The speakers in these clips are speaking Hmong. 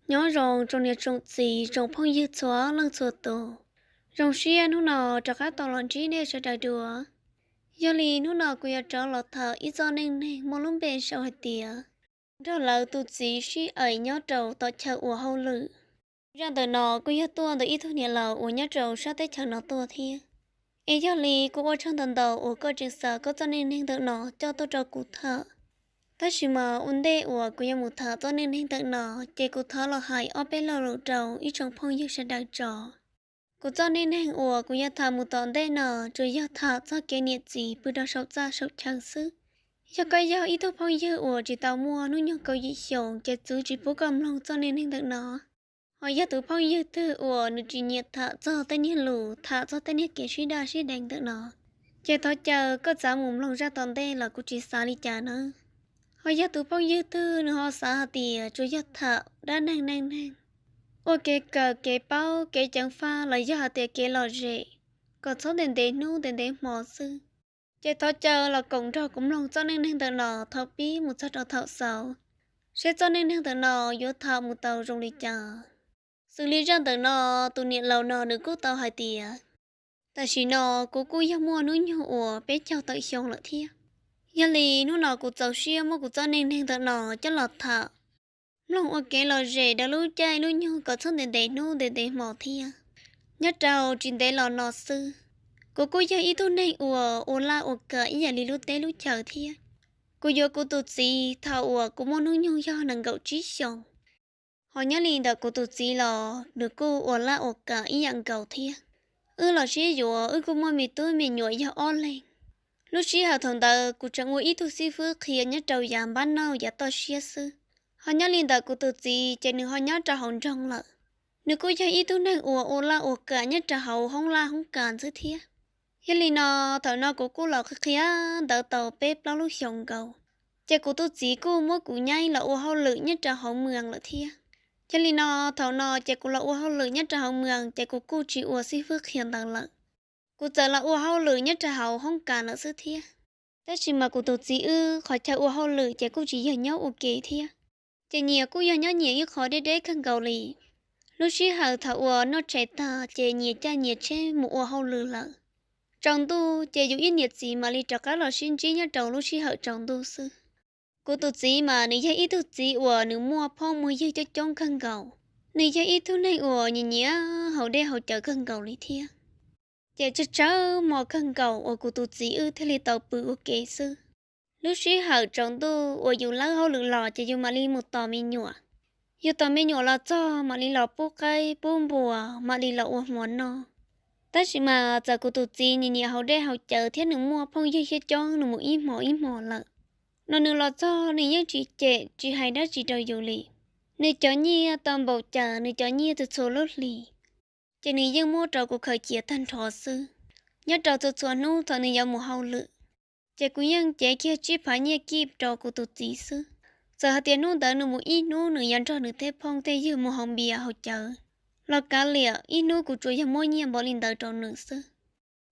Nyob zoo tsoom niam tsoom txiv tsoom phooj ywg txhua leej txhua tus. Zoo siab hnub no rov qab tau los ntsib nej sawv daws dua. Yog li hnub no kuv yuav rov los tham ib txoj neej neeg muaj lub npe sau hais tias nrog lawv tus txiv sib aim nyob rau tom chaw ua hauj lwm. Zaj ntawm no kuj yog tuaj ntawm ib tug niam laus uas nyob rau sab teb chaws no tuaj thiab. Es yog li kuj ua tsaug ntau ntau uas koj tseem xa koj txoj neej neeg ntawm no coj tuaj rau kuv tham. Tab sis mas ua ntej uas kuv yuav mus tham txoj neej neeg ntawm no, ces kuv thov los hais ob peb lo lus rau ib tsoom phooj ywg sawv daws tso. Kuv txoj neej neeg uas kuv yuav tham mus tom ntej no tsuas yog tham txog kev niam txiv pw rau saum txaj saum chaw xwb. Yog koj yog ib tug phooj ywg uas tsis tau muaj hnub nyoog kaum yim xyoos ces txwv tsis pub koj mloog txoj neej neeg ntawm no. Ho yog tus phooj ywg twg uas nws tsis nyiam tham txog tej niag lus tham txog tej niag kev sib daj sib deev ntawm no, ces thov caw koj txav mus mloog zaj tom ntej los kuv tsis xav li cas nawb. Ho yog tus phooj ywg twg nws ho xav hais tias tsuas yog tham dab neeg neej neeg, ua kev kawm kev paub kev ceev faj los yog hais tias kev lom zem kom txhob ntev ntev hnub ntev ntev hmo xwb, ces thov caw los koom nrog kuv mloog txoj neej neeg ntawm no thaum pib mus txog rau thaum xaus, seb txoj neej neeg ntawm no yuav tham mus tau zoo li cas. Xws li zaj ntawm no, tus niam laus no nws kuj tau hais tias, tam sim no kuv kuj yog muaj hnub nyoog uas peb caug tawm xyoo lawm thiab. Yog li hnub no kuv txaus siab muab kuv txoj neej neeg ntawm no coj los tham, mloog ua kev lom zem rau lub caij lub nyoog kom txhob ntev ntev hnub ntev ntev hmo thiab. Nyob rau tsis ntev los no xwb, kuv kuj yog ib tug neeg uas ua laj ua kam ib yam li lub teb lub chaw thiab. Kuv yuav kuv tus txiv thaum uas kuv muaj hnub nyoog yog nees nkaum tsib xyoos. Ho nyob li ntawm kuv tus txiv los nws kuj ua laj ua kam ib yam nkaus thiab. Wb los sib yuav wb kuj muaj me tub me nyuam yog ob leeg. Lub sij hawm thaum ntawd kuv tseem ua ib tug xib fwb qhia nyob rau yav npab nauj yav toj siab xwb. Ho nyob li ntawm kuv tus txiv ces nws ho nyob rau hauv nroog lawm. Nws kuj yog ib tug neeg uas ua laj ua kam nyob rau hauv hoob laj hoob kas xwb thiab. Yog li no, thaum no kuv kuj los qhia qhia ntawd tau peb plaub lub xyoos nkaus, ces kuv tus txiv kuj muab kuv nyaib los ua hauj lwm nyob rau hauv moos lawm thiab. Yog li no, thaum no ces kuv los ua hauj lwm nyob rau hauv moos ces kuv kuj tsis ua xib fwb qhia ntawd lawm. Kuv txawm los ua hauj lwm nyob rau hauv hoob kas lawm xwb thiab. Tab sis mas kuv tus txiv wb qhov chaw ua hauj lwm ces kuj tsis yog nyob ua ke thiab, ces nyias kuj yog nyob nyias ib qho deb deb kawg nkaus li. Lub sij hawm thaum uas noj tshais tag ces nyias caij nyias tsheb mus ua hauj lwm lawm. Tsaus ntuj ces yus ib niam txiv mam li rov qab los sib ntsib nyob rau lub sij hawm tsaus ntuj xwb. Kuv tus txiv mas nws yog ib tug txiv uas nws muaj phooj muaj ywg coob coob kawg nkaus. Nws yog ib tug neeg uas nyiam nyiam haus dej haus cawv kawg nkaus li thiab. Ces tsawg tsawg hmo kawg nkaus uas kuv tus txiv wb thiaj li tau pw ua ke xwb. Lub sij hawm tsaus ntuj uas yus lawb hauj lwm los ces yus mam li mus tos me nyuam. Yus tos me nyuam los txog mam li los pub qaib pub npua, mam li los ua hmo noj. Tab sis mas txawm kuv tus txiv nws nyiam haus dej haus cawv thiab nws muaj phooj ywg coob coob, nws mus ib hmo ib hmo lawm, no nws los txog nws yeej tsis cem tsis hais dab tsi rau yus li. Nws cov nyiaj tau npaum cas, nws cov nyiaj txhua txhua lub hlis, ces nws yeej muab rau kuv khaws cia tag nrho xwb. Nyob rau txhua txhua hnub thaum nws yuav mus hauj lwm, ces kuv yeej cev kiag tsib phav nyiaj kij rau kuv tus txiv xwb. Txawm hais tias hnub ntawd nws mus ib hnub nws yuav nrog nws tej phooj tej ywg mus haus npias haus cawv los kav liam, ib hnub kuv tsuas yog muab nyiaj npaum li ntawd rau nws xwb.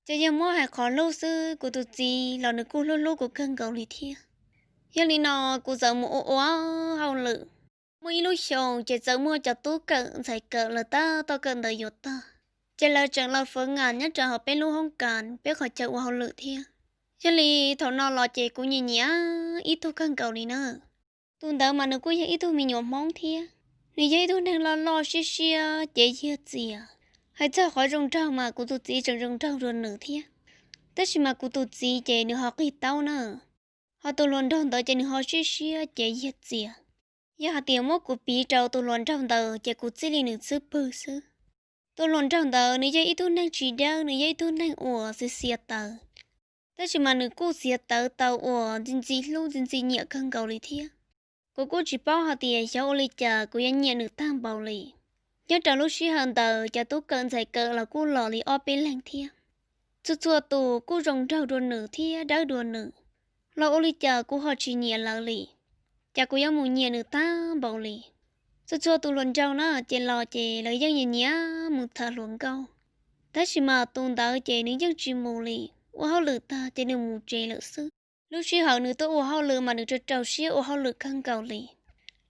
Ces yog muab hais qhov hlub xwb, kuv tus txiv los nws kuj hlub hlub kuv kawg nkaus li thiab. Yog li no, kuv txawm mus ua ua hauj lwm. Muaj ib lub xyoos ces txawm muaj cov tub kawm ntxhais kawm lawv tab tom kawm ntawv yuav tag, ces lawv tseem los fawv ngas nyob rau hauv peb lub hoob kas peb qhov chaw ua hauj lwm thiab. Yog li thaum no los ces kuv nyiam nyiam ib tug kawg nkaus li na. Tus ntawd mas nws kuj yog ib tug me nyuam Hmoob thiab. Nws yog ib tug neeg loj loj siab siab cev yiag txias. Hais txog qhov zoo nraug mas kuv tus txiv tseem zoo nraug dua nws thiab. Tab sis mas kuv tus txiv ces nws ho qig taub na. Ho tus hluas nraug ntawd ces nws ho siab siab cev yiag txias. Yog hais tias muab kuv piv rau tus hluas nraug ntawd ces kuv txij li nws xub pwg xwb. Tus hluas nraug ntawd nws yog ib tug neeg tsis dawb, nws yog ib tug neeg uas xiav xiav tawv. Tab sis mas nws kuj xiav tawv tau uas ntxim ntxim hlub ntxim ntxim nyiam kawg nkaus li thiab. Kuv kuj tsis paub hais tias xyov ua li cas kuv yuav nyiam nws tag npaum li. Nyob rau lub sij hawm ntawd cov tub kawm ntxhais kawm los kuj los li ob peb leeg thiab. Txhua txhua tus kuj zoo nraug dua nws thiab dawb dua nws, los ua li cas kuv ho tsis nyiam lawv li. Cas kuv yuav mus nyiam nws tag npaum li. Txhua txhua tus hluas nraug na ces los ces lawv yeej nyiam nyiam mus tham hluas nkauj. Tab sis mas tus ntawd ces nws yeej tsis mus li, ua hauj lwm tag ces nws mus tsev lawm xwb. Lub sij hawm nws tuaj ua hauj lwm mas nws rau rau siab ua hauj lwm kawg nkaus li.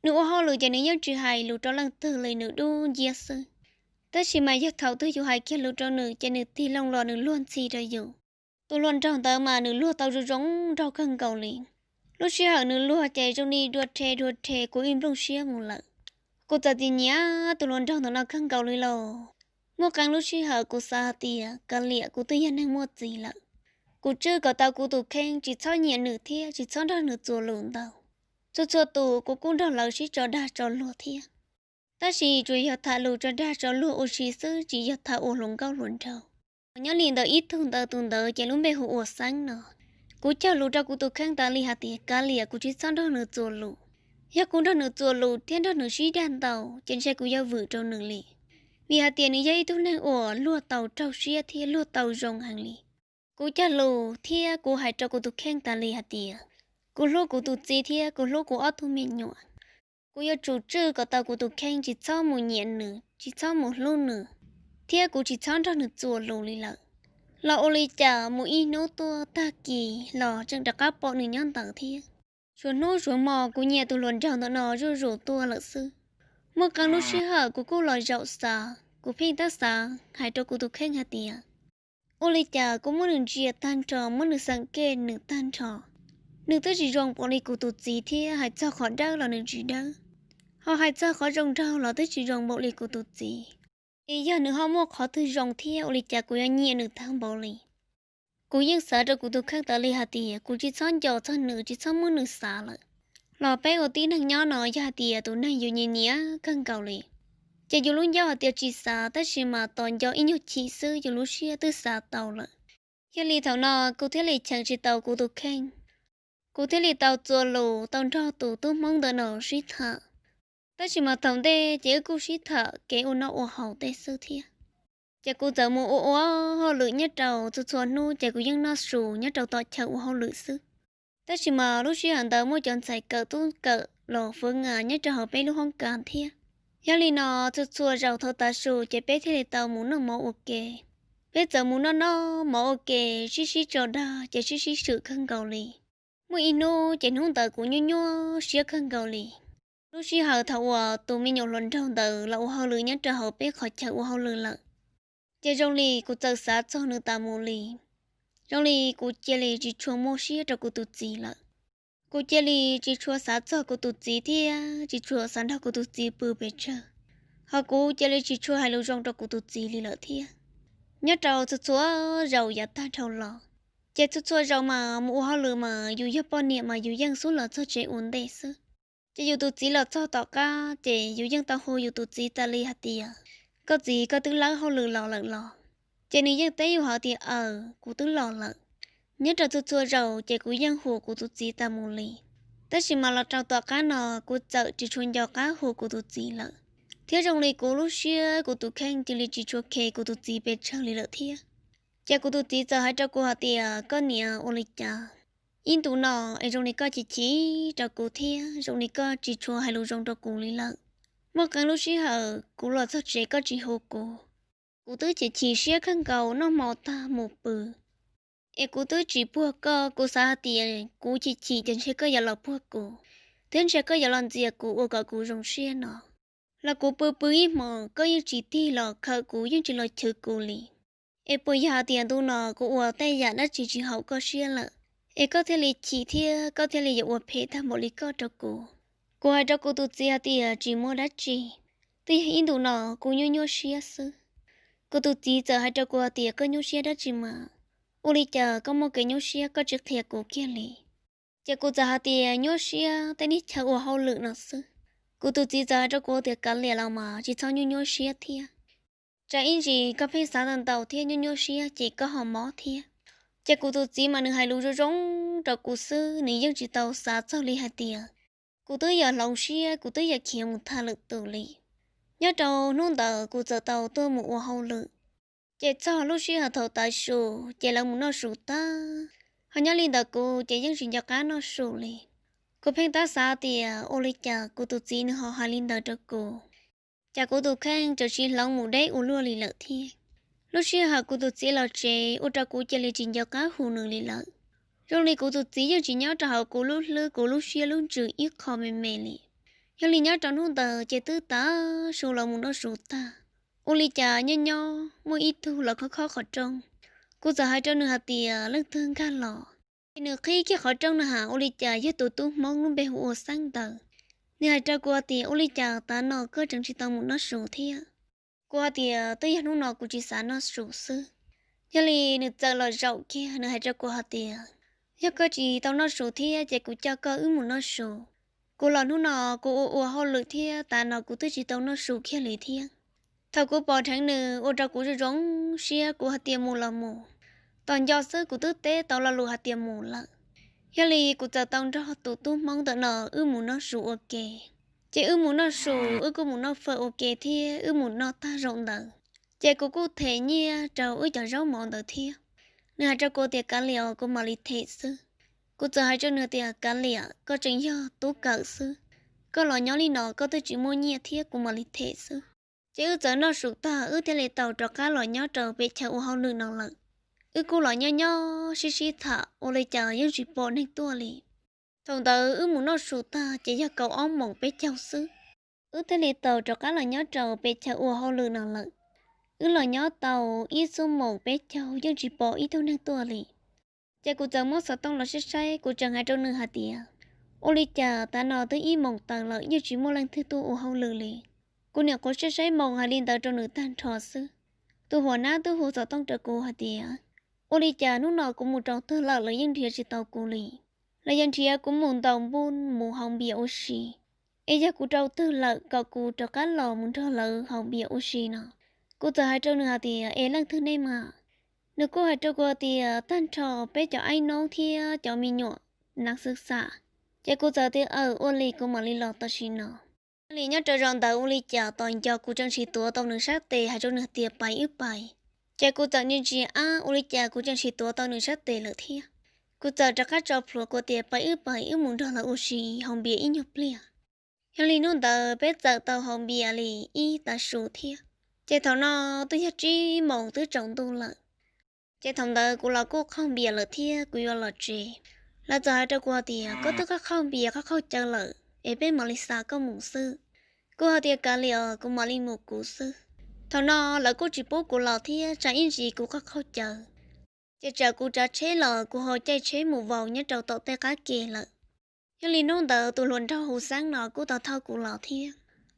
Nws ua hauj lwm ces nws yeej tsis hais lus rau leej twg li, nws dub nciab xwb. Tab sis mas yog thaum twg yus hais kiag lus rau nws ces nws tig loo los nws luag ntxhi rau yus. Tus hluas nraug ntawd mas nws luag tau zoo zoo nraug kawg nkaus li. Lub sij hawm nws luag ces zoo li dua rhe dua rhe kuv ib nplooj siab mus lawm. Kuv txawm tsis nyiam tus hluas nraug ntawm no kawg nkaus li lauj. Muaj qee lub sij hawm kuv xav hais tias kav liam, kuv twb yog neeg muaj txiv lawm. Kuv tswj kom tau kuv tus kheej tsis txhob nyiam nws thiab tsis txhob nrog nws txuas lus ntau. Txhua txhua tus kuv kuj nrog lawv sib tso dag tso luag thiab. Tab sis tsuas yog tham lus tso dag tso luag ua si xwb, tsis yog tham ua hluas nkauj hluas nraug. Nyob li ntawm ib tug ntawd, tus ntawd ces lub npe hu ua Xeeb no. Kuv cog lus rau kuv tus kheej tas li hais tias kav liam, kuv tsis txhob nrog nws txuas lus. Yog kuv nrog nws txuas lus thiab nrog nws sib dag ntau ces ntshe kuv yuav vwm rau nws li. Vim hais tias nws yog ib tug neeg uas luag tau raug siab thiab luag tau zoo heev li. Kuv cog lus thiab kuv hais rau kuv tus kheej tas li hais tias kuv hlub kuv tus txiv thiab kuv hlub kuv ob tug me nyuam. Kuv yuav tsum tswj kom tau kuv tus kheej tsis txhob mus nyiam nws, tsis txhob mus hlub nws, thiab kuv tsis txhob nrog nws txuas lus li lawm. Los ua li cas mus ib hnub tuaj tag kis los tseem rov qab pom nws nyob ntawd thiab. Suav hnub suav hmo kuv nyiam tus hluas nraug ntawm no zuj zus tuaj lawm xwb. Muaj qee lub sij hawm kuv kuj los zaum xav, kuv pheej tab xav hais rau kuv tus kheej hais tias ua li cas kuv muab nws ntsia tag nrho, muab nws xeem kej nws tag nrho, nws twb tsis zoo npaum li kuv tus txiv thiab hais txog qhov dawb los nws tsis dawb, ho hais txog qhov zoo nraug los twb tsis zoo npaum li kuv tus txiv. Es yog nws ho muaj qhov twg zoo thiab ua li cas kuv yuav nyiam nws tag npaum li? Kuv yeej xav rau kuv tus kheej tas li hais tias kuv tsis txhob nco txog nws, tsis txhob muab nws xav lawm. Los peb ua tib neeg nyob no yog hais tias tus neeg yus nyiam nyiam kawg nkaus li, ces yus lub ncauj hais tias tsis xav, tab sis mas tos nco ib nyuag chim xwb yus lub siab twb xav tau lawm. Yog li thaum no kuv thiaj li cheem tsis tau kuv tus kheej. Kuv thiaj li tau txuas lus tau nrog tus tub Hmoob ntawm no sib tham. Tab sis mas thaum ntej ces wb kuj sib tham kev ua noj ua haus tej xwb thiab. Ces kuv txawm mus ua ua hauj lwm nyob rau txhua txhua hnub ces kuv yeej noj su nyob rau tom chaw ua hauj lwm xwb. Tab sis mas lub sij hawm ntawd muaj cov ntxhais kawm tub kawm los fwv ngas nyob rau hauv peb lub hoob kas thiab. Yog li no txhua txhua zaus thaum tav su ces peb thiaj li tau mus noj mov ua ke. Peb txawm mus noj noj mov ua ke, sib sib tso dag ces sib sib swm kawg nkaus li. Muaj ib hnub ces hnub ntawd kuv nyuaj nyuaj siab kawg nkaus li. Lub sij hawm thaum uas tus me nyuam hluas nraug ntawd los ua hauj lwm nyob rau hauv peb qhov chaw ua hauj lwm lawm, ces zoo li kuv txawm xav txog nws tas mus li. Zoo li kuv cia li tsis tshua muaj siab rau kuv tus txiv lawm. Kuv cia li tsis tshua xav txog kuv tus txiv thiab tsis tshua xav nrog kuv tus txiv pw pes tsawg. Ho kuv cia li tsis tshua hais lus zoo rau kuv tus txiv li lawm thiab. Nyob rau txhua txhua zaus yav tag dhau los, ces txhua txhua zaus mas mus ua hauj lwm mas yus yog poj niam mas yus yeej xub los txog tsev ua ntej xwb. Ces yus tus txiv los txog tom qab ces yus yeej tau hu yus tus txiv tas li hais tias, koj txiv, koj twb lawb hauj lwm los lawm los? Ces nws yeej teb yus hais tias, aws, kuv twb los lawm. Nyob rau txhua txhua zaus ces kuv yeej hu kuv tus txiv tas mus li. Tab sis mas los rau tom qab no kuv txawm tsis tshua nco qab hu kuv tus txiv lawm, thiab zoo li kuv lub siab kuv tus kheej cia li tsis tshua khe kuv tus txiv pes tsawg li lawm thiab. Ces kuv tus txiv txawm hais rau kuv hais tias, koj niam, ua li cas ib ntus no es zoo li koj chim chim rau kuv thiab zoo li koj tsis tshua hais lus zoo rau kuv li lawm? Muaj qee lub sij hawm kuv los txog tsev koj tsis hu kuv. Kuv twb chim chim siab kawg nkaus noj hmo tag mus pw, es kuv twb tsis puag koj. Kuv xav hais tias kuv chim chim ces ntshe koj yuav los puag kuv, thiab ntshe koj yuav los ntxias kuv ua kom kuv zoo siab no. Los kuv pw pw ib hmos koj yeej tsis tig los khawm kuv, yeej tsis los chwv kuv li. Es puas yog hais tias ntu no kuv ua tej yam dab tsi tsis haum koj siab lawm, es koj thiaj li chim thiab koj thiaj li yuav ua phem tag npaum li koj rau kuv? Kuv hais rau kuv tus txiv hais tias tsis muaj dab tsi, twb yog ib ntus no kuv nyuaj nyuaj siab xwb. Kuv tus txiv txawm hais rau kuv hais tias koj nyuaj siab dab tsi mas? Ua li cas koj muaj kev nyuaj siab koj tsis qhia kuv kiag li? Ces kuv txawm hais tias nyuaj siab tej niag chaw ua hauj lwm no xwb. Kuv tus txiv txawm hais rau kuv tias kav liam los mas tsis txhob nyuaj nyuaj siab thiab. Tsam ib ntsis koj pheej xav ntau ntau thiab nyuaj nyuaj siab ces koj ho mob thiab. Ces kuv tus txiv mas nws hais lus zoo zoo rau kuv xwb, nws yeej tsis tau xav txog li hais tias kuv twb yog hloov siab, kuv twb yog khiav mus tham lwm tus li. Nyob rau hnub ntawd kuv txawm tau tuaj mus ua hauj lwm, ces txog lub sij hawm thaum tav su, ces lawv mus noj su tag, ho nyob li ntawd kuv ces yeej tsis nco qab noj su li. Kuv pheej tab xav tias ua li cas kuv tus txiv nws ho hais li ntawd rau kuv, cas kuv tus kheej txawm siv hloov mus deb ua luaj li lawm thiab. Lub sij hawm kuv tus txiv los tsev ua rau kuv cia li tsis nco qab hu nws li lawm. Zoo li kuv tus txiv yeej tsis nyob rau hauv kuv lub hlwb kuv lub siab lub ntsws ib qho me me li. Yog li nyob rau hnub ntawd ces twb tav su los mus noj su tag, ua li cas nyob nyob muaj ib tug los khob khob qhov rooj. Kuv txawm hais rau nws hais tias leej twg nkag los, ces nws qhib kiag qhov rooj na has ua li cas yog tus tub Hmoob lub npe hu ua Xeeb ntawd. Nws hais rau kuv hais tias ua li cas tav no koj tseem tsis tau mus noj su thiab? Kuv hais tias twb yog hnub no kuv tsis xav noj su xwb. Yog li nws txawm los zaum kiag nws hais rau kuv hais tias yog koj tsis tau noj su thiab ces kuv coj koj wb mus noj su. Kuv los hnub no kuv ua ua hauj lwm thiab tav no kuv twb tsis tau noj su kiag li thiab. Thaum kuv pom dheev nws ua rau kuv zoo zoo siab, kuv hais tias mus los mus, tos nco xwb kuv twb teb tau lo lus hais tias mus lawm. Yog li kuv txawm tau nrog tus tub Hmoob ntawm no wb mus noj su ua ke. Ces wb mus noj su, wb kuj mus noj fawm ua ke thiab wb mus noj tag zaum ntawd, ces kuv kuj them nyiaj rau wb cov zaub mov ntawd thiab. Nws hais rau kuv tias kav liam, kuv mam li them xwb. Kuv txawm hais rau nws tias kav liam, koj tseem yog tub kawm xwb, koj los nyob li no koj twb tsis muaj nyiaj thiab, kuv mam li them xwb. Ces wb txawm noj su tag wb thiaj li tau rov qab los nyob rau peb chaw ua hauj lwm no lawm. Wb kuj los nyob nyob sib sib tham ua li cas yeej tsis pom neeg tuaj li. Thaum ntawd wb mus noj su tag ces yog kaum ob moos peb caug xwb, wb thiaj li tau rov qab los nyob rau peb chaw ua hauj lwm no lawm. Wb los nyob tau ib xuab moos peb caug yeej tsis pom ib tug neeg tuaj li. Ces kuv txawm muab xov tooj los saib saib, kuv tseem hais rau nws hais tias ua li cas tav no twb ib moos taws lawm yeej tsis muaj leej twg tuaj ua hauj lwm li. Kuv niam qhuav saib saib moos hais li ntawd rau nws tag nrho xwb. Tus huam nab twb hu xov tooj rau kuv hais tias ua li cas hnub no kuv mus rau twg lawm lawv yeej nrhiav tsis tau kuv li. Lawv yog nrhiav kuv mus ntaus npuj mus haus npias ua si, es yog kuv rau twg lawm kom kuv rov qab los mus nrog lawv haus npias ua si no. Kuv txawm hais rau nws hais tias es leej twg nej mas? Nws kuj hais rau kuv hais tias tag nrho peb cov aib noob thiab cov me nyuam nav xwb xav. Ces kuv txawm tias aw, ua li kuv mam li los tam sim no. Ua li nyob rau zaum ntawd ua li cas tos nco kuv tseem tsis tuav tau nws sab tes hais rau nws tias pais wb pais. Ces kuv txawm ntsia ntsia ab, ua li cas kuv tseem tsis tuav tau nws sab tes lawm thiab. Kuv txawm rov qab tso plhuav kuv tias pais wb pais, wb mus nrog lawv ua si haus npias ib nyuag pliag. Yog li hnub ntawd peb txawm tau haus npias li ib tav su thiab. Ces thaum no twb yog tsib moos twb tsaus ntuj lawm. Ces thaum ntawd kuv los kuj qaug npias lawm thiab kuv yuav los tsev. Lawv txawm hais rau kuv hais tias koj twb qaug qaug npias qaug qaug cawv lawm es peb mam li xa koj mus xwb. Kuv hais tias kav liam, kuv mam li mus kuv xwb. Thaum no lawv kuj tsis pub kuv los thiab tsam ib ntsis kuv qaug qaug cawv, ces tsam kuv tsav tsheb los kuv ho caij tsheb mus vau nyob rau tom tej qab ke lawm. Yog li hnub ntawd tus hluas nraug hu Xeeb no kuj tau thauj kuv los thiab.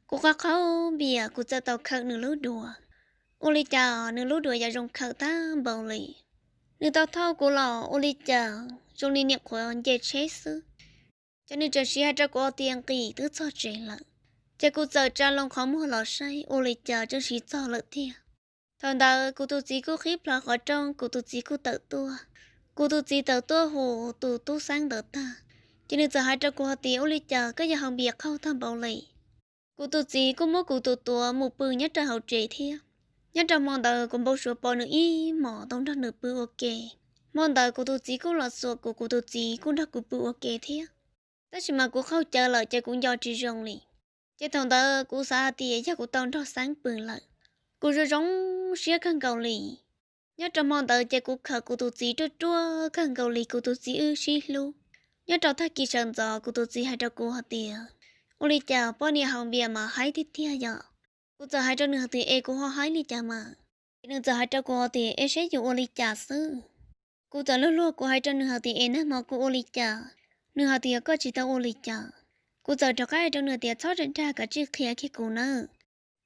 Kuv qaug qaug npias kuv txawm tau khawm nws lub duav. Ua li cas nws lub duav yuav zoo khawm tag npaum li. Nws tau thauj kuv los ua li cas zoo li niam qhuav nce tsheb xwb. Ces nws tseem siv hais rau kuv tias nqis twb txog tsev lawm. Ces kuv txawm tsa loo qhov muag los saib ua li cas tseem siv txog lawm tiag. Thaum ntawd kuv tus txiv kuj qhib plho qhov rooj, kuv tus txiv kuj tawm tuaj. Kuv tus txiv tawm tuaj hu tus tub Xeeb ntawd tag, ces nws txawm hais rau kuv hais tias ua li cas koj yuav haus npias qaug tag npaum li. Kuv tus txiv kuj muab kuv tus tuav mus pw nyob rau hauv tsev thiab. Nyob rau hmo ntawd kuv npau suav pom nws ib hmos tau nrog nws pw ua ke. Hmo ntawd kuv tus txiv kuj los xuas kuv, kuv tus txiv kuj nrog kuv pw ua ke thiab. Tab sis mas kuv qaug cawv lawm ces kuv nco tsis zoo li. Ces thaum ntawd kuv xav hais tias yog kuv tau nrog Xeeb pw lawm. Kuv zoo zoo siab kawg nkaus li. Nyob rau hmo ntawd ces kuv khawm kuv tus txiv ruaj ruaj kawg nkaus li, kuv tus txiv wb sib hlub. Nyob rau tag kis sawv ntxov kuv tus txiv hais rau kuv hais tias ua li cas poj niam haus npias mas haib tiag tiag yom. Kuv txawm hais rau nws hais tias es kuv ho haib li cas mas? Ces nws txawm hais rau kuv hais tias es saib yus ua li cas xwb. Kuv txawm luag luag kuv hais rau nws hais tias es nag hmo kuv ua li cas? Nws hais tias koj tsis tau ua li cas. Kuv txawm rov qab hais rau nws tias txhob dag dag, kav tsij qhia kiag kuv nawb.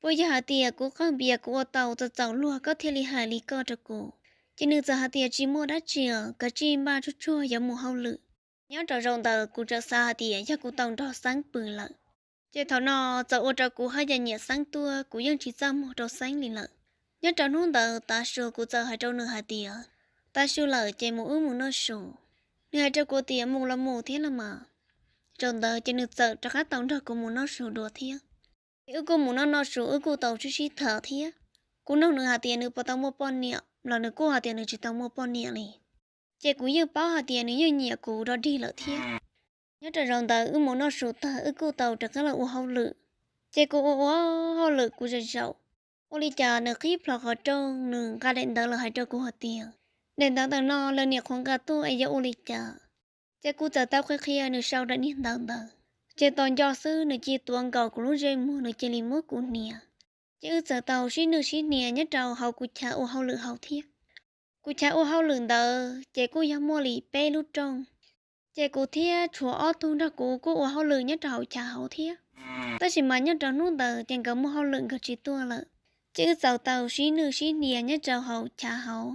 Puas yog hais tias kuv qaug npias kuv ua tau txaus txaus luag koj thiaj li hais li koj rau kuv? Ces nws txawm hais tias tsis muaj dab tsi os, kav tsij npaj tsuag tsuag yuav mus hauj lwm. Nyob rau zaum ntawd kuv txawm xav hais tias yog kuv tau nrog Xeeb pw lawm. Ces thaum no txawm ua rau kuv haj yam nyiam Xeeb tuaj, kuv yeej tsis txaj muag rau Xeeb li lawm. Nyob rau hnub ntawd tav su kuv txawm hais rau nws hais tias tav su lawm ces mus wb mus noj su. Nws hais rau kuv tias mus los mus thiab los mas. Zaum ntawd ces nws txawm rov qab tau nrog kuv mus noj su dua thiab. Ces wb kuj mus noj noj su, wb kuj tau sib sib tham thiab. Kuv nug nws hais tias nws puas tau muaj poj niam los nws kuj hais tias nws tsis tau muaj poj niam li. Ces kuv yeej paub hais tias nws yeej nyiam kuv rov dig lawm thiab. Nyob rau zaum ntawd wb mus noj su tag wb kuj tau rov qab los ua hauj lwm. Ces kuv ua ua hauj lwm kuv zam zaum, ua li cas nws qhib plho qhov rooj, nws nqa daim ntawv los hais rau kuv hais tias daim ntawv ntawm no lawv niam qhuav nqa tuaj es yuav ua li cas. Ces kuv txawm tau qhia qhia nws sau daim niag ntawv ntawd. Ces tos nco xwb nws cia li tuav nkaus kuv lub ntsej muag, nws cia li muab kuv hnia. Ces wb txawm tau sib nwj sib hnia nyob rau hauv kuv chav ua hauj lwm hauv thiab. Kuv chav ua hauj lwm ntawd ces kuj yog muaj li peb lub rooj, ces kuv thiab tshuav ob tug nrog kuv kuj ua hauj lwm nyob rau hauv chav hauv thiab. Tab sis mas nyob rau hnub ntawd ces nkawd muaj hauj lwm nkawd tsis tuaj lawm, ces wb txawm tau sib nwj sib hnia nyob rau hauv chav hauv.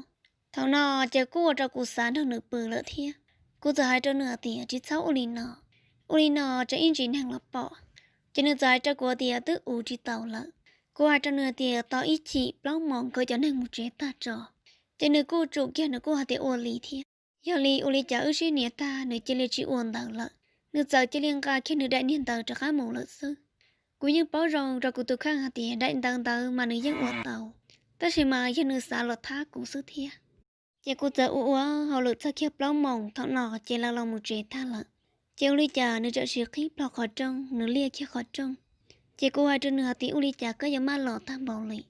Thaum no ces kuj ua rau kuv xav nrog nws pw lawm thiab. Kuv txawm hais rau nws hais tias, tsis txhob ua li no, ua li no tsam ib ntsis neeg los pom. Ces nws txawm hais rau kuv tias twb ua tsis tau lawm. Kuv hais rau nws tias tos ib chim plaub moos kom cov neeg mus tsev tag tso. Ces nws kuj tsum kiag, nws kuj hais tias ua li thiab. Yog li ua li cas wb sib hnia tag nws cia li tsis ua ntawv lawm, nws txawm cia li nqa kiag nws daim niag ntawv rov qab mus lawm xwb. Kuv yeej paub zoo rau kuv tus kheej hais tias daim ntawv ntawd mas nws yeej ua tau, tab sis mas yog nws xav los thab kuv xwb thiab. Ces kuv txawm ua ua hauj lwm txog kiag plaub moos, thaum no ces lawv los mus tsev tag lawm. Ces ua li cas nws txawm sis qhib plho qhov rooj, nws liaj kiag qhov rooj. Ces kuv hais rau nws hais tias ua li cas koj yuav maj los tag npaum li?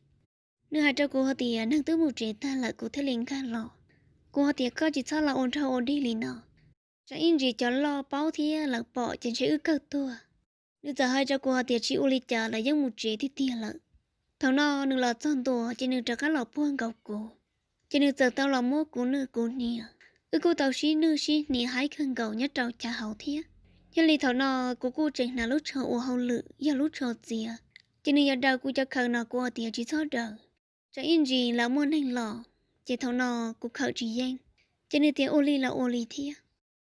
Nws hais rau kuv hais tias neeg twb mus tsev tag lawm kuv thiaj li nkag los. Kuv hais tias koj tsis txhob los ua nraug ua dig li no, tsam ib ntsis cov loj paub thiab lawv pom ces ntshe wb kawg tuag. Nws txawm hais rau kuv hais tias tsis ua li cas, lawv yeej mus tsev tiag tiag lawm. Thaum no nws los txog ntua ces nws rov qab los puag nkaus kuv, ces nws txawm tau los muab kuv nwj kuv hnia. Wb kuj tau sib nwj sib hnia haib kawg nkaus nyob rau chav hauv thiab. Yog li thaum no kuv kuj tseem hnav lub tsho ua hauj lwm yog lub tsho txiav, ces nws yuav daws kuv cov khaws no kuv hais tias tsis txhob daws, tsam ib ntsis lawv muaj neeg los. Ces thaum no kuv khawm tsis yeej, ces nws tias ua li los ua li thiab.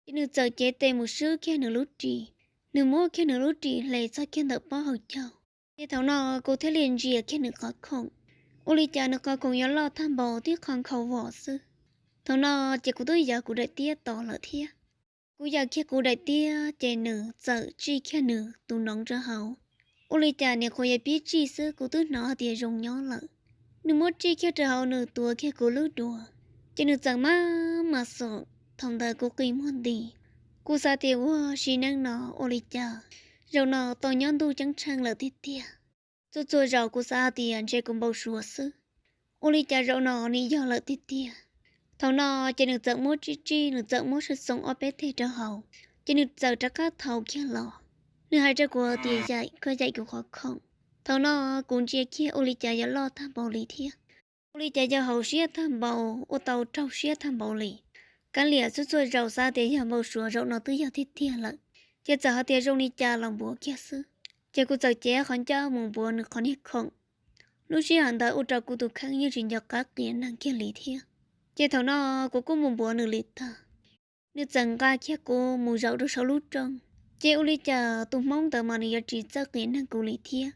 Ces nws txawm cev tes mus swb kiag nws lub ris, nws muab kiag nws lub ris hle txog kiag ntawm pob hauv caug. Ces thaum no kuv thiaj li ntsia kiag nws qhov khoom, ua li cas nws qhov khoom yuav loj tag npaum tib qho nkhaus vos xwb. Thaum no ces kuv twb yawm kuv daim tiab tos lawm thiab. Kuv yawm kiag kuv daim tiab ces nws txawm tsij kiag nws tus noov rau hauv. Ua li cas nim qhuav yuav pib tsij xwb kuv twb hnov hais tias zoo nyob lawm. Nws muab tsij kiag rau hauv, nws tuav kiag kuv lub duav, ces nws txawm maj mam xom. Thaum ntawd kuv qi muag nti, kuv xav tias ua sim neej no ua li cas zaum no tau nyob ntuj ceeb tsheej lawm tiag tiag. Txhua txhua zaus kuv xav hais tias ntshe kuv npau suav xwb, ua li cas zaum no nws yog lawm tiag tiag. Thaum no ces nws txawm muab tsij tsij, nws txawm muab xoo ob peb teg rau hauv, ces nws txawm rov qab thau kiag los. Nws hais rau kuv tias yaim, koj yaim kuv qhov khoom. Thaum no kuv ntsia kiag ua li cas yuav loj tag npaum li thiab, ua li cas yog hauv siab tag npaum, ua tau raug siab tag npaum li. Kav liam, txhua txhua zaus xav tias yog npau suav, zaum no twb yog tiag tiag lawm, ces txawm hais tias zoo li cas los npuav kiag xwb. Ces kuv txawm cev qhov ncauj mus npuav nws qhov niag khoom. Lub sij hawm ntawd ua rau kuv tus kheej yeej tsis nco qab qias neeg kiag li thiab. Ces thaum no kuv kuj mus npuav nws li tag, nws txawm nqa kiag kuv mus zaum rau saum lub rooj. Ces ua li cas tus hmoob ntawd mas nws yuav tsis txawj qias neeg kuv li thiab.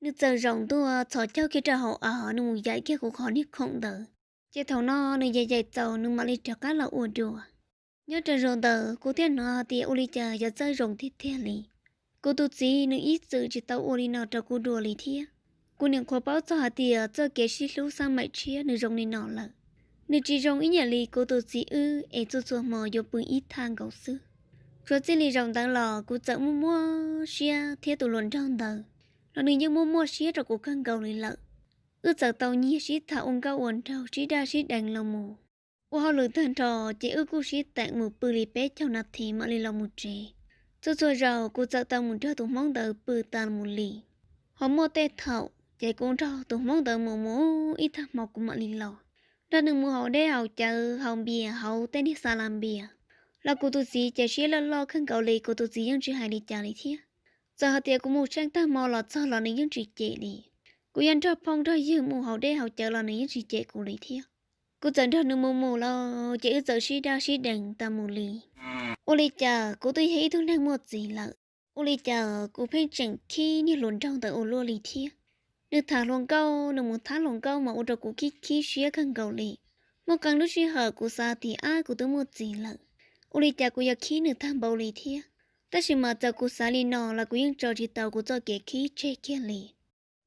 Nws txawm zaum ntua txhos caug kiag rau hauv av, nws mus yaim kiag kuv qhov niag khoom ntawd. Ces thaum no nws yaim yaim txaus nws mam li rov qab los ua dua. Nyob rau zaum ntawd kuv thiaj hnov hais tias ua li cas yuav txawj zoo tiag tiag li. Kuv tus txiv nws ib txwm tsis tau ua li no rau kuv dua li thiab. Kuv nim qhuav paub txog hais tias txoj kev sib hlub xab maim tshiab nws zoo li no lawm. Nws tsis zoo ib yam li kuv tus txiv wb es txhua txhua hmo yuav pw ib thaj nkaus xwb. Tsuas txij li zaum ntawd los kuv txawm muaj muaj siab thiab tus hluas nraug ntawd los nws yeej muaj muaj siab rau kuv kawg nkaus li lawm. Wb txawm tau nyiag sib tham ua nkauj ua nraug sib daj sib deev los mus. Ua hauj lwm tag nrho ces wb kuj sib teem mus pw li peb caug nas this mam li los mus tsev. Txhua txhua zaus kuv txawm tau mus nrog tus hmoob ntawd pw tas mus li. Ho muaj tej thaum ces kuv nrog tus hmoob ntawd mus mus ib thaj hmo kuv mam li los, nrog nws mus haus dej haus cawv haus npias hauv tej niag xa las npias. Los kuv tus txiv ces siab loj loj kawg nkaus li, kuv tus txiv yeej tsis hais li cas li thiab. Txawm hais tias kuv mus tsheej tag hmo los txog los nws yeej tsis cem li. Kuv yuav nrog phooj nrog ywg mus haus dej haus cawv los nws yeej tsis cem kuv li thiab. Kuv txawm nrog nws mus mus los ces wb txawm sib daj sib deev tas mus li. Ua li cas kuv twb yog ib tug neeg muaj txiv lawm, ua li cas kuv pheej tseem khib niag hluas nraug ntawd ua luaj li thiab. Nws tham hluas nkauj, nws mus thab hluas nkauj mas ua rau kuv khib khib siab kawg nkaus li. Muaj qee lub sij hawm kuv xav tias ab, kuv twb muaj txiv lawm, ua li cas kuv yuav khib nws tag npaum li thiab. Tab sis mas txawm kuv xav li no los kuv yeej tso tsis tau kuv txoj kev khib tseg kiag li.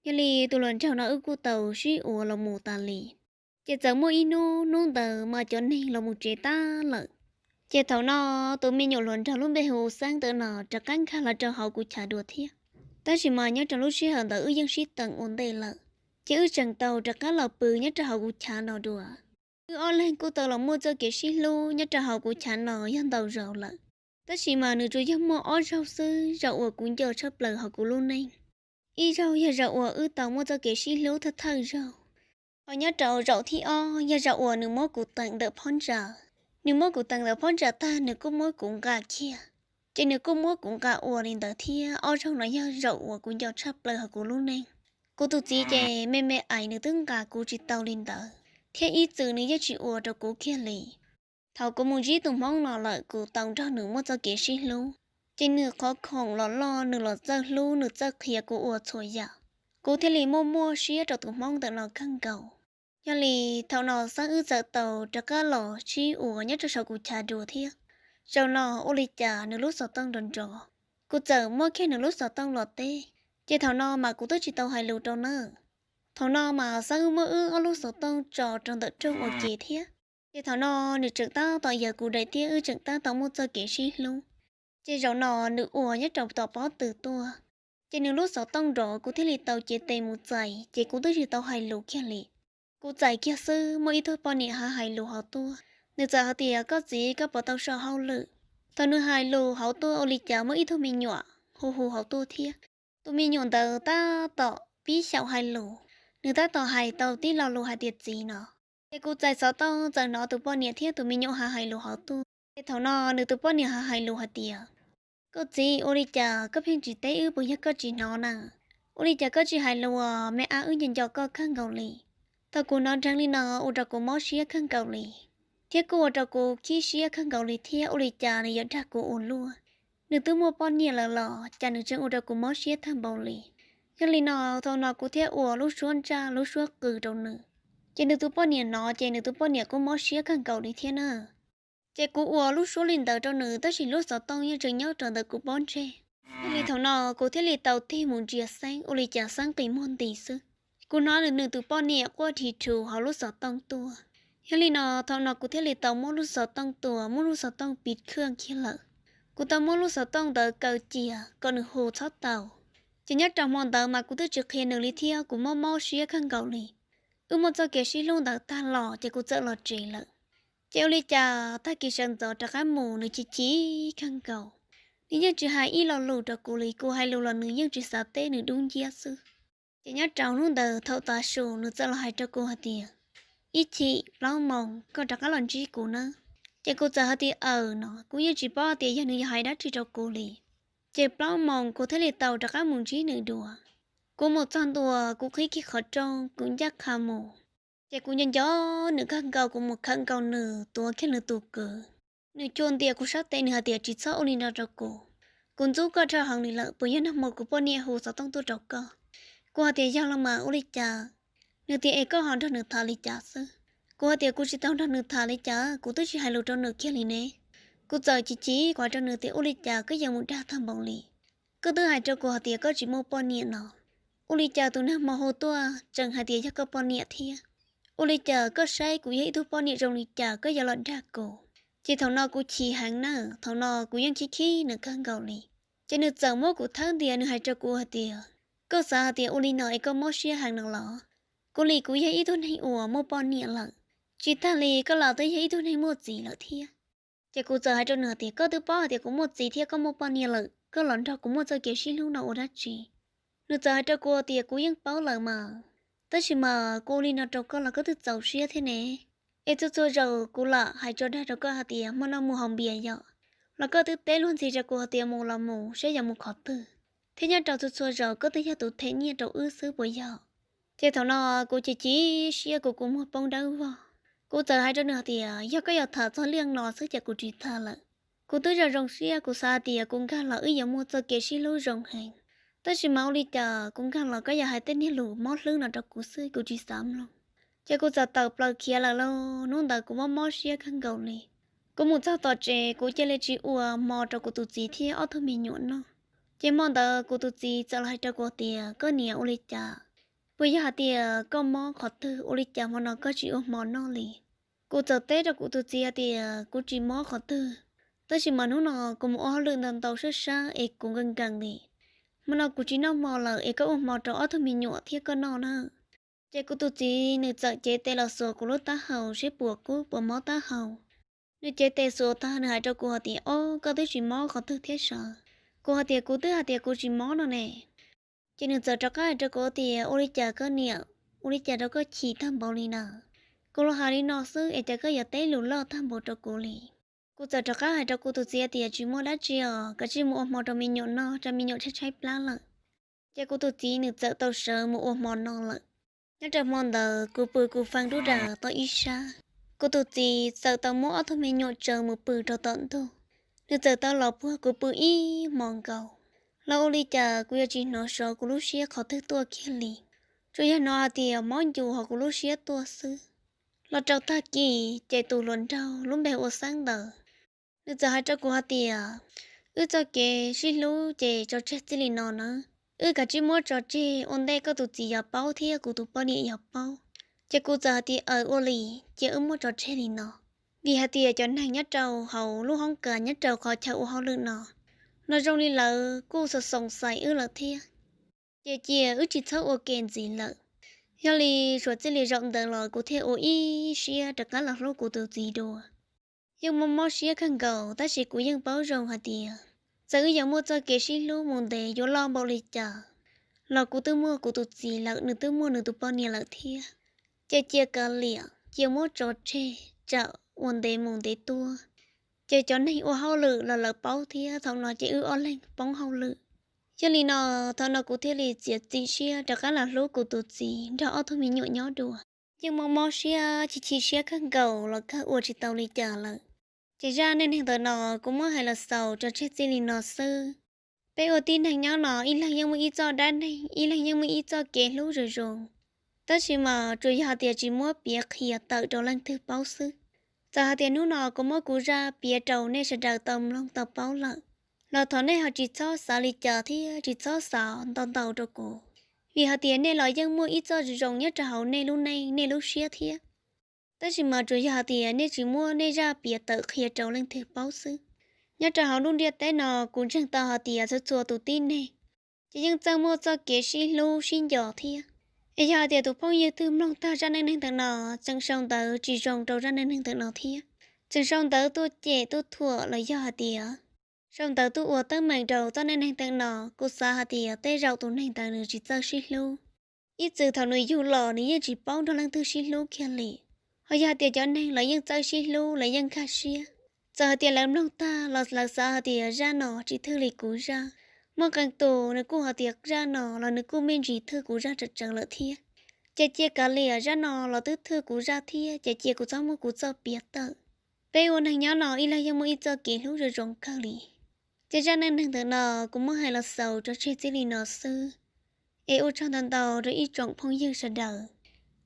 Yog li tus hluas nraug no wb kuj tau sib ua los mus tas li. Ces txawm muaj ib hnub, hnub ntawd mas cov neeg los mus tsev tag lawm. Ces thaum no tus me nyuam hluas nraug lub npe hu Xeeb ntawd no rov qab nkag los rau hauv kuv chav dua thiab. Tab sis mas nyob rau lub sij hawm ntawd wb yeej sib teem ua ntej lawm, ces wb tseem tau rov qab los pw nyob rau hauv kuv chav no dua. Wb ob leeg kuj tau los muaj txoj kev sib hlub nyob rau hauv kuv chav no yog ntau zaus lawm. Tab sis mas nws tsuas yog muaj ob zaug xwb zaum uas kuv nco tshaj plaws hauv kuv lub neej. Ib zaug yog zaum uas wb tau muaj txoj kev sib hlub thawj thawj zaug, ho nyob rau zaum thib ob yog zaum uas nws muab kuv teem ntawm phab ntsa. Nws muab kuv teem ntawm phab ntsa tag nws kuj muab kuv nqa kiag, ces nws kuj muab kuv nqa ua li ntawd thiab. Ob zaug no yog zaum uas kuv nco tshaj plaws hauv kuv lub neej. Kuv tus txiv ces me me ais nws twb nqa kuv tsis tau li ntawd, thiab ib txwm nws yeej tsis ua rau kuv kiag li. Thaum kuv mus ntsib tus hmoob no lawm kuv tau nrog nws muaj txoj kev sib hlub, ces nws qhov khoom los loj nws los txawj hlub nws txawj qhia kuv ua txhua yam. Kuv thiaj li muaj muaj siab rau tus hmoob ntawm no kawg nkaus. Yog li thaum no Xeeb wb txawm tau rov qab los sib ua nyob rau saum kuv chav dua thiab. Zaum no ua li cas nws lub xov tooj nrov nrov, kuv txawm muab kiag nws lub xov tooj los teb, ces thaum no mas kuv twb tsis tau hais lus rau na. Thaum no mas Xeeb wb muab wb ob lub xov tooj tso rau ntawm rooj ua ke thiab. Ces thaum no nws tseem tab tom yawm kuv daim thiab wb tseem tab tom muaj txoj kev sib hlub. Ces zaum no nws ua nyob rau tom pob tw tuaj, ces nws lub xov tooj nrov kuv thiaj li tau cev tes mus txais ces kuv twb tsis tau hais lus kiag li. Kuv txais kiag xwb muaj ib tug poj niam hais hais lus hauv tuaj, nws txawm hais tias koj txiv koj puas tau so hauj lwm. Thaum nws hais lus hauv tuaj ua li cas muaj ib tug me nyuam hu hu hauv tuaj thiab. Tus me nyuam ntawd tab tom pib xyaum hais lus, nws tab tom hais tau tib lo lus hais tias txiv no. Ces kuv txais xov tooj txawm hnov tus poj niam thiab tus me nyuam hais hais lus hauv tuaj. Ces thaum no nws tus poj niam hais hais lus hais tias koj txiv ua li cas koj pheej tsis teb wb puas yog koj tsis hnov na? Ua li cas koj tsis hais lus, me ab wb nco nco koj kawg nkaus li. Thaum kuv hnov dheev li no ua rau kuv mob siab kawg nkaus li, thiab kuj ua rau kuv khib siab kawg nkaus li thiab. Ua li cas nws yuav dag kuv ua luaj? Nws twb muaj poj niam lawm los cas nws tseem ua rau kuv mob siab tag npaum li. Yog li no thaum no kuv thiaj ua lub suab ntsaj lub suab qw rau nws, ces nws tus poj niam hnov ces nws tus poj niam kuj mob siab kawg nkaus li thiab na. Ces kuv ua lub suab li ntawd rau nws tab sis lub xov tooj yeej tseem nyob rau ntawm kuv pob ntseg. Yog li thaum no kuv thiaj li tau tig mus ntsia Xeeb ua li cas Xeeb qi muag nti xwb. Kuv hnov nws tus poj niam quaj dhi rhu hauv lub xov tooj tuaj. Yog li no thaum no kuv thiaj li tau muab lub xov tooj tua muab lub xov tooj piv khwj kiag lawm. Kuv tau muab lub xov tooj ntawd kaw cia kom nws hu txhob tau. Ces nyob rau hmo ntawd mas kuv twb tsis qhia nws li thiab kuv mob mob siab kawg nkaus li. Wb muaj txoj kev sib hlub ntawd tag los ces kuv txawm los tsev lawm. Ces ua li cas tag kis sawv ntxov rov qab mus nws chim chim kawg nkaus. Nws yeej tsis hais ib lo lus rau kuv li, kuv hais lus los nws yeej tsis xav teb, nws dub nciab xwb. Ces nyob rau hnub ntawd thaum tav su nws txawm los hais rau kuv hais tias, ib chim plaub moos koj rov qab los ntsib kuv nawb. Ces kuv txawm hais tias aws no, kuv yeej tsis paub tias yog nws yog hais dab tsi rau kuv li. Ces plaub moos kuv thiaj li tau rov qab mus ntsib nws dua. Kuv mus txog ntua kuv qhib kiag qhov rooj kuv ncaj qha mus. Ces kuv nco nco nws kawg nkaus, kuv mus khawm nkaus nws tuav kiag nws tus kwv. Nws cua ntias kuv sab tes, nws hais tias tsis txhob ua li no rau kuv. Kuv ntxub koj dhau heev li lawm, puas yog nag hmo kuv poj niam hu xov tooj tuaj rau koj? Kuv hais tias yog los mas ua li cas? Nws tias es koj ho nrog nws tham li cas xwb? Kuv hais tias kuv tsis tau nrog nws tham li cas, kuv twb tsis hais lus rau nws kiag li ne. Kuv txawm chim chim kuv hais rau nws tias ua li cas koj yuav mus dag tag npaum li? Koj twb hais rau kuv hais tias koj tsis muaj poj niam no. Ua li cas tus nag hmo hu tuaj tseem hais tias yog koj poj niam thiab? Ua li cas koj saib kuv yog ib tug poj niam zoo li cas koj yuav los dag kuv? Ces thaum no kuv chim heev na, thaum no kuv yeej khib khib nws kawg nkaus li. Ces nws txawm muab kuv thawb ntias, nws hais rau kuv hais tias, koj xav hais tias ua li no es koj mob siab heev no los? Kuv li kuv yog ib tug neeg uas muaj poj niam lawm, tsis tag li koj los twb yog ib tug neeg muaj txiv lawm thiab. Ces kuv txawm hais rau nws hais tias koj twb paub hais tias kuv muaj txiv thiab koj muaj poj niam lawm, koj los nrog kuv muaj txoj kev sib hlub no ua dab tsi? Nws txawm hais rau kuv tias kuv yeej paub lawm mas, tab sis mas kuv ua li no rau koj los koj twb txaus siab thiab ne. Es txhua txhua zaus kuv lam hais tso dag rau koj hais tias hmo no mus haus npias yom, los koj twb teb luag ntxhi rau kuv hais tias mus los mus saib yuav mus qhov twg, thiab nyob rau txhua txhua zaus koj twb yog tus them nyiaj rau wb xwb puas yog? Ces thaum no kuv chim chim siab, kuv kua muag poob dawb vog. Kuv txawm hais rau nws hais tias yog koj yuav tham txog liaj no xwb ces kuv tsis tham lawm. Kuv twb zoo zoo siab, kuv xav hais tias kuv nkag los wb yuav muaj txoj kev sib hlub zoo heev, tab sis mas ua li cas kuv nkag los koj yuav hais tej niag lus mob hlwb no rau kuv xwb, kuv tsis xav mloog. Ces kuv txawm tawm plaws khiav lawm lauj. Hnub ntawd kuv mob mob siab kawg nkaus li. Kuv mus txog tom tsev kuv cia li tsis ua hmo rau kuv tus txiv thiab ob tug me nyuam noj. Ces hmo ntawd kuv tus txiv txawm los hais rau kuv tias koj niam, ua li cas, puas yog hais tias koj mob qhov twg ua li cas hmo no koj tsis ua hmo noj li? Kuv txawm teb rau kuv tus txiv hais tias kuv tsis mob qhov twg, tab sis mas hnub no kuv mus ua hauj lwm ntau ntau sab sab es kuv nkees nkees li. Hmo no kuv tsis noj hmo lawm es koj ua hmo rau ob tug me nyuam thiab koj noj na. Ces kuv tus txiv nws txawm cev tes los xuas kuv lub taub hau seb puas kub puas mob taub hau. Nws cev tes xuas tag, nws hais rau kuv hais tias, Ob, koj twb tsis mob qhov twg thiab sav? Kuv hais tias, Kuv twb hais tias kuv tsis mob no ne. Ces nws txawm rov qab hais rau kuv tias, Ua li cas koj niam, ua li cas rau koj chim tag npaum li na? Kuv los hais li no xwb es cas koj yuav teb lus loj tag npaum rau kuv li? Kuv txawm rov qab hais rau kuv tus txiv tias, Tsis muaj dab tsi os, kav tsij mus ua hmo rau me nyuam noj, tsam me nyuam tshaib tshaib plab lawm. Ces kuv tus txiv nws txawm tau sawv mus ua hmo no lawm. Nyob rau hmo ntawd kuv pw kuv fee dub daws tau ib sab. Kuv tus txiv txawm tau muab ob tug me nyuam tsaws mus pw rau tom ntug. Nws txawm tau los puag kuv pw ib hmo nkaus. Los ua li cas kuv yuav tsis hnov sov kuv lub siab qhov twg tuaj kiag li. Tsuas yog hnov hais tias mob ncus hauv kuv lub siab tuaj xwb. Los rau tag kis ces tus hluas nraug lub npe ua Xeeb ntawd, nws txawm hais rau kuv hais tias, Wb txoj kev sib hlub ces tso tseg txij li no na. Wb kav tsij muab tso tseg ua ntej koj tus txiv yuav paub thiab kuv tus poj niam yuav paub. Ces kuv txawm hais tias, Aws, ua li, cia wb muab tso tseg li no. Vim hais tias cov neeg nyob rau hauv lub hoob kas nyob rau qhov chaw ua hauj lwm no, no zoo li lawv kuj xoom xoom xaiv wb lawm thiab. Ces cia wb tsis txhob ua ke ntxiv lawm. Yog li suav txij li zaum ntawd los kuv thiaj ua ib siab rov qab los hlub kuv tus txiv dua. Yeej mob mob siab kawg nkaus tab sis kuv yeej paub zoo hais tias txawm wb yuav muaj txoj kev sib hlub mus ntev yuav loj npaum li cas los kuv twb muaj kuv tus txiv lawm, nws twb muaj nws tus poj niam lawm thiab. Ces cia kav liam, cia muab tso tseg tsam ua ntev mus ntev tuaj. Ces cov neeg ua hauj lwm los lawv paub thiab, thaum no ces wb ob leeg poob hauj lwm. Yog li no, thaum no kuv thiaj li txiav txim siab rov qab los hlub kuv tus txiv nrog ob tug me nyuam nyob dua. Yeej mob mob siab chim chim siab kawg nkaus los kawg ua tsis tau li cas lawm. Ces zaj neej neeg ntawm no kuv muab hais los xaus tso tseg txij li no xwb. Peb ua tib neeg nyob no ib leeg yeej muaj ib txoj dab neeg, ib leeg yeej muaj ib txoj kev hlub zoo zoo. Tab sis mas tsuas yog hais tias tsis muab piav qhia tawm rau leej twg paub xwb. Txawm hais tias hnub no kuv muab kuv zaj piav rau nej sawv daws tau mloog tau paub lawm, los thov nej ho tsis txhob xav li cas thiab tsis txhob xav ntau ntau rau kuv. Vim hais tias nej los yeej muaj ib txoj zoo zoo nyob rau hauv nej lub neej nej lub siab thiab. Tab sis mas tsuas yog hais tias nej tsis muab nej zaj piav tawm qhia rau leej twg paub xwb. Nyob rau hauv lub ntiaj teb no kuv ntseeg tau hais tias txhua txhua tus tib neeg ces yeej txawj muaj txoj kev sib hlub sib nco thiab. Es yog hais tias tus phooj ywg twg mloog tag zaj neej neeg ntawm no, tseem sau ntawv tsis zoo rau zaj neej neeg ntawm no thiab, tseem sau ntawv tuaj cem tuaj thuam los yog hais tias sau ntawv tuaj ua teeb meem rau txoj neej neeg ntawm no, kuv xav hais tias tej zaum tus neeg ntawd nws tsis txawj sib hlub. Ib txwm thaum nws yug los nws yeej tsis paub nrog leej twg sib hlub kiag li. Ho yog hais tias cov neeg lawv yeej txawj sib hlub lawv yeej nkag siab, txawm hais tias lawv mloog tag los lawv xav hais tias zaj no tsis thwj li kuv zaj. Muaj qee tus nws kuj hais tias zaj no los nws kuj me ntsis thwj kuv zaj tsawv tsawv lawm thiab. Ces cia kav liam, zaj no los twb thwj kuv zaj thiab ces cia kuv txhob muab kuv txoj piav tawm. Peb ua neeg nyob no ib leeg yeej muaj ib txoj kev hlub zoo zoo kawg li. Ces zaj neej neeg ntawm no kuv muab hais los xaus tso tseg txij li no xwb. Es ua tsaug ntau ntau rau ib tsoom phooj ywg sawv daws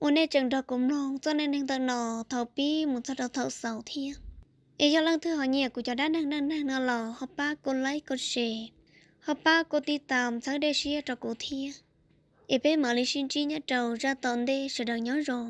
uas nej tseem nrog kuv mloog txoj neej neeg ntawm no thaum pib mus txog rau thaum xaus thiab. Es yog leej twg ho nyiam kuv cov dab neeg neej neeg no los ho pab kuv like kuv share, ho pab kuv tiv tam txhawb dej siab rau kuv thiab. Es peb mam li sib ntsib nyob rau zaj tom ntej, sawv daws nyob zoo.